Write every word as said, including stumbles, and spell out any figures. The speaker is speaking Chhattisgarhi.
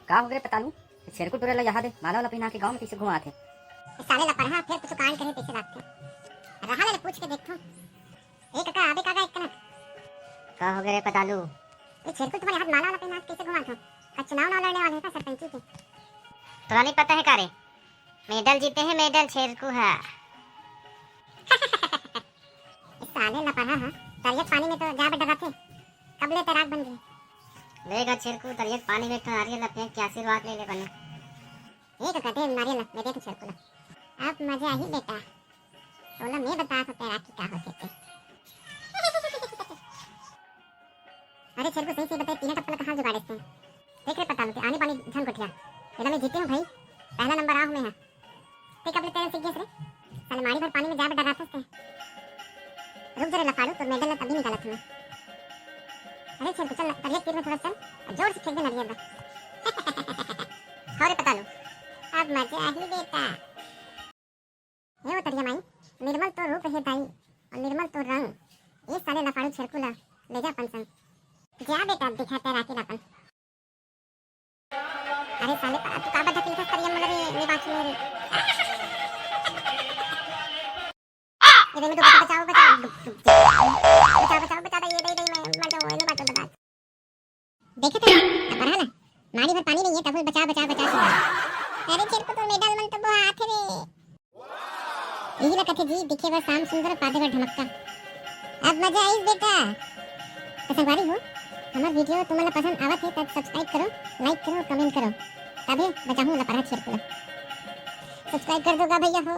का हो गे रे पतालू? छेरकू टुरा ला यहाँ दे, माला वाला पहिना के गाँव में कइसे घुमात हे? ए साले ला परहा, फेर कुछ कांड करे तइसे लागथे। रहा ले पूछ के देखथों। ए कका, आबे का गा एक कनक। का हो गे रे पतालू? ए छेरकू, तुम्हारे हाथ माला वाला पहिना के कइसे घुमात हो? का चुनाव नाव लड़ने वाले हैं का सरपंची के? तोला नहीं पता है का रे? मेडल जीते हैं, मेडल छेरकू हा। ए साले लपरहा हा, तरिया के पानी में तो जाए बर डराथे। कब ले तैराक बन गए? लेगा छेरकू, तरिया के पानी में एक ठो नारियल ला फेंक के आशीर्वाद ले ले बने। एक कटे नारियल ला, मैं दे तू छेरकू ला। अब मजा आही बेटा। तोला मैं बता सकते तैराकी का होथे ते। अरे छेरकू, सही सही बताए, तीना टप्पा ला कहाँ जुगाड़े से? देख रे पतालू, आनी बानी झन गोठिया। एला मैं जीते हूँ भाई, पहला नंबर आ हूँ मैं हा। ते कब ले तैरे सीख गेस रे? साले माड़ी भर पानी में जाए बर डराथस ते। रुक जा रे लफाड़ू, तोर मेडल ला तभी निकालत हूँ मैं। अरे छेरकू चल, तरिया के तीर में थोड़ा चल, और जोर से फेंक दे नरिया ला। हो रे पतालू, अब मजा आही बेटा। हे वो तरिया माई, निर्मल तो रूप हे दाई, और निर्मल तो रंग। ए साले लफाड़ू छेरकू ला ले जा अपन संग। जा बेटा, दिखा तैराकी ला अपन। अरे साले, पा-, तू काबर ढकेलथस तरिया मोला रे, ने बाँच ले रे। ए दे में डूब, बचाओ, बचाओ, डूब, डूब, बचाओ, बचाओ, बचाओ, ये दे, दे, मैं मर जाऊँ, ये बात बता। देखे थे, अब बढ़ा ना, माड़ी भर पानी नहीं है, तब बचा, बचा, बचा के। अरे छेरकू, तो मेडल मन तो बोहात हे रे। यही ला कथे जी, दिखे बर शाम सुंदर, पादे बर धमक्का। अब मजा आइस बेटा। तो संगवारी हो, हमर वीडियो तुमन ला पसंद आवत हे, तब सब्सक्राइब करो, लाइक करो, कमेंट करो, तभे बचाहूँ लपरहा छेरकू ला। सब्सक्राइब कर दो गा भैया हो।